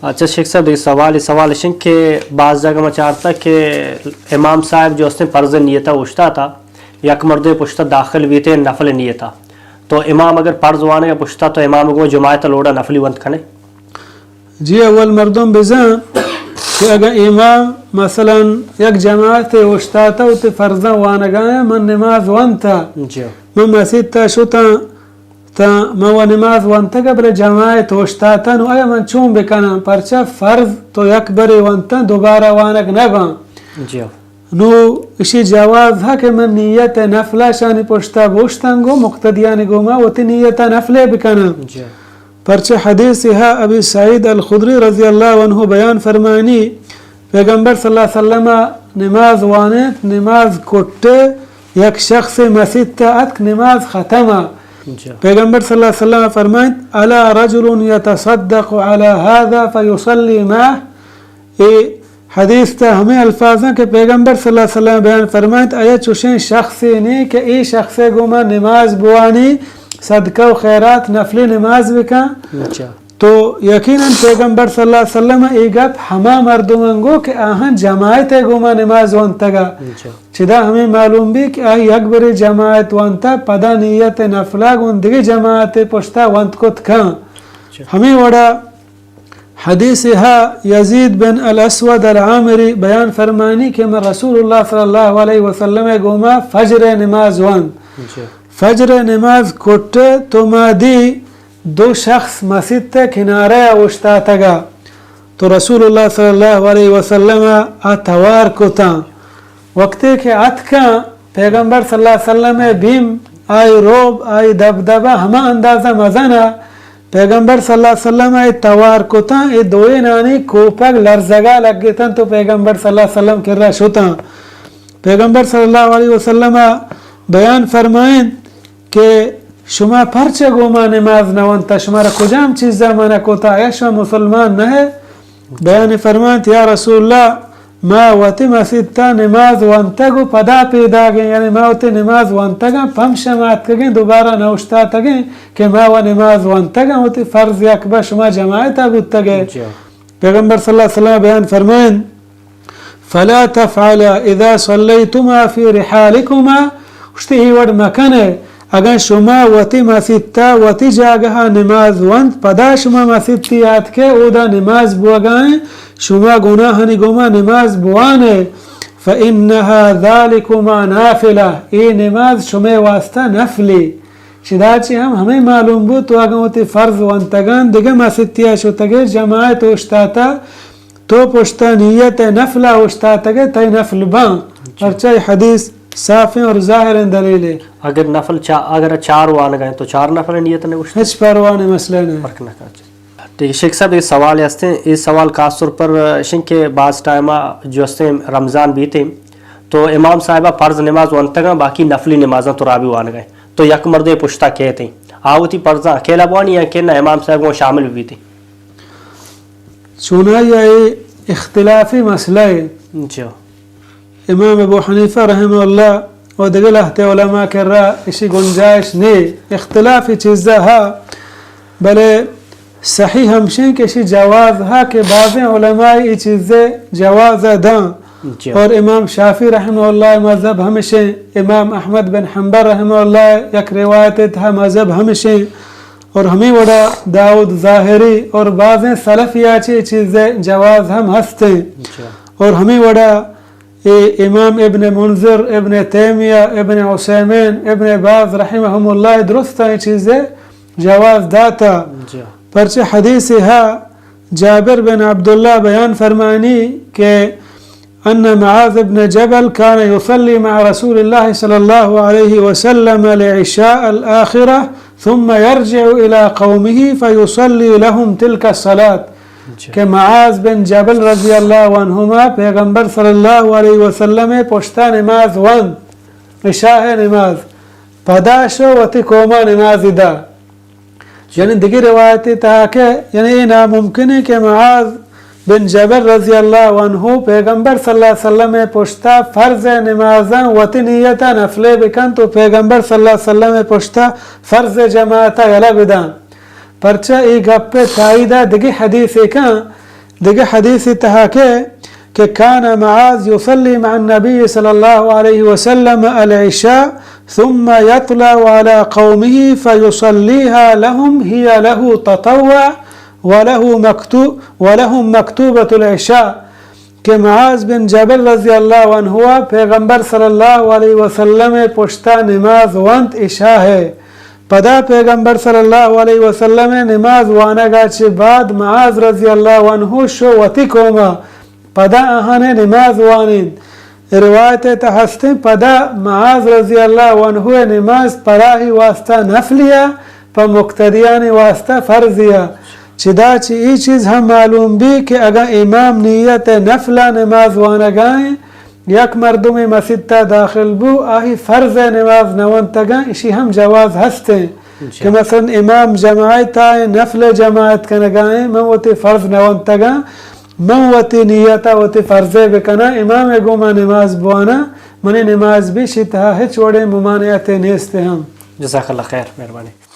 اچھا شیخ صاحب، دگہ سوالے، سوال اش انت کہ باز جاگہ ما چارتا کہ امام صاحب جو استیں فرض نیتا اوشتاتا، یک مردے پشتا داخل بیتے نفل نیتا، تو امام اگر فرض وانگا پشتا تو امام گوں جماعت لوڑا نفلی ونت کنے؟ جی، اول مردم بزان کہ اگاں امام مثلاً یک جماعت اوشتاتا و تی فرضاں وانگایا، من نماز ونتا، جی۔ من مسیتا شتاں، تاں من و نماز ونتگ، بلے جماعت اوشتاتن، و آیا من چون بکناں؟ پرچا فرض تو یک برے ونتن، دوبارہ وانگ نباں۔ جی۔ نو اشی جواز ہا کہ من نیت نفلا شانی پشتا بوشتنگ و مقتدیانی گوما وتی نیت نفلے بکناں۔ جی۔ پرچہ حدیث ہا ابی سعید الخدری رضی اللہ عنہ بیان فرمانی، پیغمبر صلی اللہ علیہ وسلم نماز وانت، نماز کٹے، یک شخص مسیت اتک، نماز ختم۔ جی۔ پیغمبر صلی اللہ علیہ وسلم فرمائنت، الا رجل یتصدق علی هذا فیصلی معه۔ اے حدیث تہا ہمے الفاظاں کہ پیغمبر صلی اللہ علیہ وسلم بیان فرمائنت، آیا چوشیں شخصے نے کہ اے شخصے گوما نماز بوانی، صدقہ و خیرات، نفلی نماز بکن۔ اچھا۔ تو یقیناً پیغمبر صلی اللہ علیہ وسلم اے گپ ہما مردماں گو کہ آہاں جماعت گوما نماز ونتگا۔ اچھا۔ چدا ہمے معلوم بی کہ آئی یک برے جماعت ونتا، پدا نیت نفلا گون دگہ جماعت پشتا ونت کت کن۔ اچھا۔ ہمے وڑا حدیث ہا یزید بن الاسود العامری بیان فرمانی کہ من رسول اللہ صلی اللہ علیہ وسلم گوما فجر نماز ونت۔ جی۔ فجر نماز کٹے تو ما دی دو شخص مسیت کنارہ اوشتاتگا، تو رسول اللہ صلی اللہ علیہ وسلم آ توار کتاں۔ وقتے کہ اتکاں، پیغمبر صلی اللہ علیہ وسلم بیم، آئی روب، آئی دبدبہ ہما اندازہ مزنا۔ پیغمبر صلی اللہ علیہ وسلم ء توار کتاں، اے دوئینانی کوپگ لرزگا لگتاں تو پیغمبر صلی اللہ علیہ وسلم کرا شتاں۔ پیغمبر صلی اللہ علیہ وسلم ء بیان فرمائیں کہ شما پرچہ گوما نماز نہ ونتا، شمارا کجام چیزا منع کتا، یا شما مسلمان نہ ہے؟ بیان فرمانت، یا رسول اللہ، ما وتی مسیتا نماز ونتگ و پدا پیداگیں، یعنی ما وتی نماز ونتگاں، پمشا ما اتکگیں، دوبارہ نہ اوشتاتگیں کہ ما و نماز ونتگاں، وتی فرض یک بہ شما جماعتا بوتگے۔ جی۔ پیغمبر صلی اللہ علیہ وسلم بیان فرمائیں، فلا تفعلا اذا صلیتما فی رحالکما، گوشتی، اے وڑ مکنے، اگاں شما وتی مسیتا وتی جاگہا نماز ونت، پدا شما مسیتی آتکے اودا نماز بوگائیں، شما گناہانی گوما نماز بوانے، فانها ذلکما نافلہ، اے نماز شمے واسطہ نفلی۔ چدا چہ ہم ہمے معلوم بوت، تو اگاں وتی فرض ونتگاں، دگہ مسیتیا شتگے، جماعت اوشتاتا، تو پشتا نیت نفلا اوشتاتگے، تئی نفل باں۔ جی۔ پرچہ اے حدیث صافیں اور ظاہریں دلیلے۔ اگر نفل چا-، اگر چار وانگا ہیں تو چار نفل نیت نے اوشت؟ ہچ پرواہ نہیں، مسئلہ نہیں۔ فرق نہ کرتا۔ ٹھیک ہے، شیخ صاحب، ایک سوال ہستیں، یہ سوال خاص طور پر شنگ کہ بعض ٹائم جو ہستیں رمضان بیتے تو امام صاحبہ فرض نماز ونتگاں، باقی نفلی نمازاں تو رابی وانگا ہیں، تو یک مردے پشتا کہتے ہیں، آوتی فرضاں اکیلا بوانی یا کہ نہ امام صاحب کو شامل بیتے؟ چونائی اے اختلافی مسئلہ ہے۔ جی۔ امام ابو حنیفہ رحمہ اللہ و دگہ لہتے علماء کرا اشی گنجائش نے، اختلافی چیزا ہا، بلے صحیح ہمشیں کہ اشی جواز ہا کہ بعضیں علماء ای چیزے جواز داں۔ جی۔ اور امام شافعی رحمہ اللہ مذہب ہمشیں، امام احمد بن حنبل رحمہ اللہ یک روایت تہا مذہب ہمشیں۔ اور ہمیں وڑا داؤد ظاہری اور بعضیں سلفیا چے چیزے جواز ہم ہستیں۔ اچھا۔ اور ہمیں وڑا اے امام ابن منذر، ابن تیمیہ، ابن عثیمین، ابن باز رحمہم اللہ درستاں اے چیزے جواز داتا۔ جی۔ پرچہ حدیث ہا جابر بن عبداللہ بیان فرمانی کہ أن معاذ بن جبل كان يصلي مع رسول الله صلى الله عليه وسلم العشاء الآخرة ثم يرجع إلى قومه فيصلي لهم تلك الصلاة۔ جی۔ کہ معاذ بن جبل رضی اللہ عنہما پیغمبر صلی اللہ علیہ وسلم پشتا نماز وند، عشاء نماز، پدا شو وتی قوما نماز دا۔ یعنی دگہ روایت تہا کہ یعنی اے ناممکن ہے کہ معاذ بن جبل رضی اللہ عنہ پیغمبر صلی اللہ علیہ وسلم پشتا فرض نمازاں وتی نیتا نفلے بکن تو پیغمبر صلی اللہ علیہ وسلم پشتا فرض جماعتا یلہ بدان۔ پرچا اے گپ ءِ تائید ءَ دگہ حدیثے کن، دگہ حدیثے تہا کہ، کہ كان معاذ يصلي مع النبي صلى الله عليه وسلم العشاء ثم يطلع على قومه فيصليها لهم، هي له تطوع ولهم مكتو-، ولهم مكتوبة العشاء۔ کہ معاذ بن جبل رضی اللہ عنہ ءَ پیغمبر صلی اللہ علیہ وسلم ءِ پشتا نماز وانت عشاء ءِ۔ پدا پیغمبر صلی اللہ علیہ وسلم ءِ نماز وانگا چہ بعد معاذ رضی اللہ عنہ شو وتی قوما، پدا آہاں ءَ نماز وانینت۔ روایت ءِ تہ ہستیں، پدا معاذ رضی اللہ عنہ ءِ نماز پراہی واسطہ نفلی ءَ، پہ مقتدیانی واسطہ فرضی ءَ۔ چدا چہ اے چیز ہم معلوم بی کہ اگاں امام نیت ءِ نفل ءَ نماز وانگائیں، یک مردمے مسیت ءَ داخل بو، آہی فرض ءِ نماز نہ ونتگاں، اشی ہم جواز ہستیں۔ جی۔ کہ مثلاً امام جماعت ءَ نفل ءِ جماعت کنگائیں، من وتی فرض نہ ونتگاں، من وتی نیت ءَ وتی فرض ءَ بکناں، امام ءِ گوما نماز بواناں، منی نماز بی، اشی تہا ہچ وڑیں ممانعتے نیست ہم۔ جزاک اللہ خیر، مہربانی۔